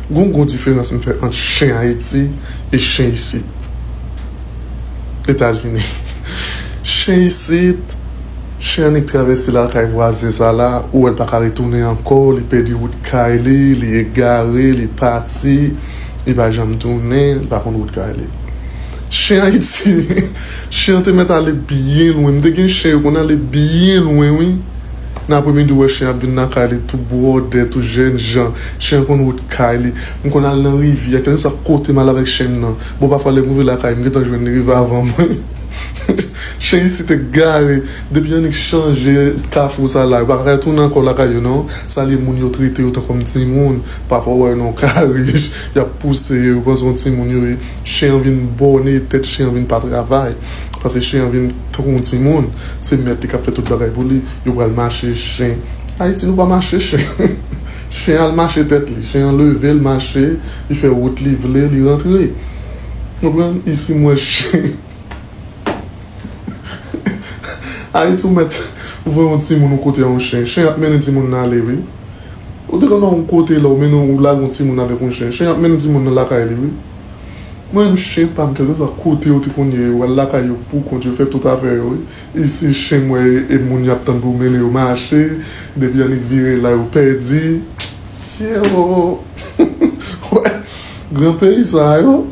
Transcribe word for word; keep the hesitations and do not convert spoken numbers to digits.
Gon gwo diferans m fè ant chen Ayiti e chen isit. Etazini. Chen isit, chen annik travèse lakay vwazen sa la, ou wè l pa ka retounen ankò, li pèdi wout kay li, li egare, li pati, li pa janm tounen, li pa konn wout kay li. Chen Ayiti, chen an te mèt ale byen lwen. M te gen chen yo konn ale byen lwen, wi. Nan apremidi, w wè chen ap vin nan kay li, tou bwòdè, tou jènjan. Chen an konn wout kay li. M konn al nan rivyè, kèlkeswa kote m al avèk chen m nan. Bon, pafwa, lè m rive lakay, m gentan jwenn li rive avan mwen. Chen isit te gare. Depi annik chanje kafou sa la, yo pa ka tounen ankò lakay yo, non. Sa li moun yo trete yo tankou timoun. Pafwa, w wè yo nan karich, y ap pouse yo, yo panse yon timoun yo ye. Chen an vin bòne tèt, chen an vin pa travay. Paske chen an vin tankou yon timoun. Se mèt li k ap fè tout bagay pou li. Yo pral mache chen. Ayiti, nou pa mache chen. Chen al mache tèt li. Chen an leve, l mache, li fè wout li vle, li rantre. Konprann? Isi, m wè chen. Ayiti, ou mèt voye yon timoun yon kote a yon chen. Chen ap mennen timoun nan ale, wi. Ou te konn nan yon kote la, ou mennen, ou lage yon timoun avèk yon chen. Chen ap mennen timoun nan lakay li, wi. Mwen menm, chen pa m, kèlkeswa kote yo te konn ye, yo al lakay yo pou kont yo, fè tout afè yo, wi. Isi, chen m wè e, e moun y ap tann pou mennen yo mache, depi annik vire la, yo pèdi. Syèlo! Wè, gran peyi sa yo.